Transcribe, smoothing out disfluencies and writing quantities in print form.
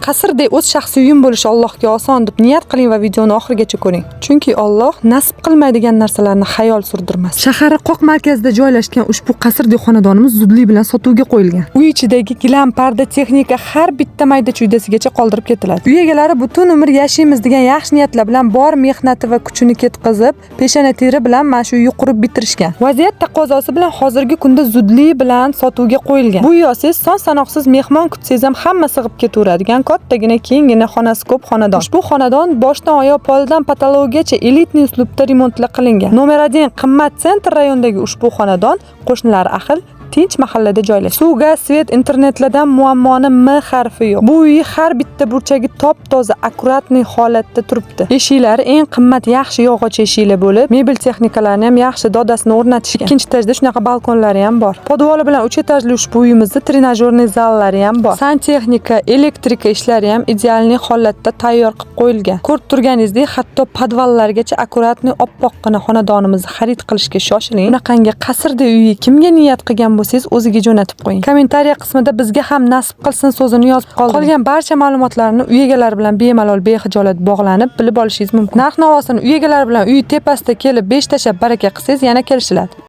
Qasrdek o'z shaxsiy uyim bo'lishi Allohga oson deb niyat qiling va videoni oxirigacha ko'ring. Chunki Alloh nasib qilmaydigan narsalarni xayol surdirmas. Shahar qoq markazida joylashgan ushbu qasrdek xonadonimiz zudlik bilan sotuvga qo'yilgan. Uy ichidagi gilam, parda, texnika har bitta mayda chuydasigacha qoldirib ketiladi. Uy egalari butun umr yashaymiz degan yaxshi niyatlar bilan bor mehnati va kuchini ketkazib, peshona teri bilan mana shu uyni qurib bitirishgan. Vaziyat taqozosi bilan hozirgi kunda zudlik bilan sotuvga qo'yilgan. Bu uy olsangiz son sanoqsiz mehmon kutsangiz ham hamma sig'ib ketaveradigan kattagina, kenggina, xonasi ko'p xonadon. Ushbu xonadon boshdan oyoq poldan patologiyacha элитный uslubda remontlar qilingan. Номер 1 qimmat центр rayondagi ushbu xonadon qo'shnilari ahil, tinch mahallada joylashgan. Suv, gaz, свет, internetlardan muammoni M harfi yo'q. Bu uy har bitta burchagi top-toza, аккуратный holatda turibdi. Eshiklari eng qimmat, yaxshi yog'och eshiklar bo'lib, mebel texnikalarini ham yaxshi dodasini o'rnatishgan. Ikkinchi etajda shunaqa balkonlari ham bor. Podvoli bilan 3 etajli ushbu uyimizda тренажёрный zallari ham bor. Santexnika, elektrika ishlari ham идеальный holatda tayyor qilib qo'yilgan. Ko'rib turganingizdek, hatto podvallargacha аккуратный, oppoqqina xonadonimizni xarid qilishga shoshiling. Bunaqangi qasrdek uyni kimga niyat qilgan bo'lsangiz, o'ziga jo'natib qo'ying. Kommentariya qismida "Bizga ham nasib qilsin" so'zini yozib qoldiring. Qolgan barcha ma'lumotlarni uy egalari bilan bemalol, bexijolat bog'lanib bilib olishingiz mumkin. Narx-navosini uy egalari bilan uy tepasida kelib besh tashlab baraka qilsangiz, yana kelishiladi.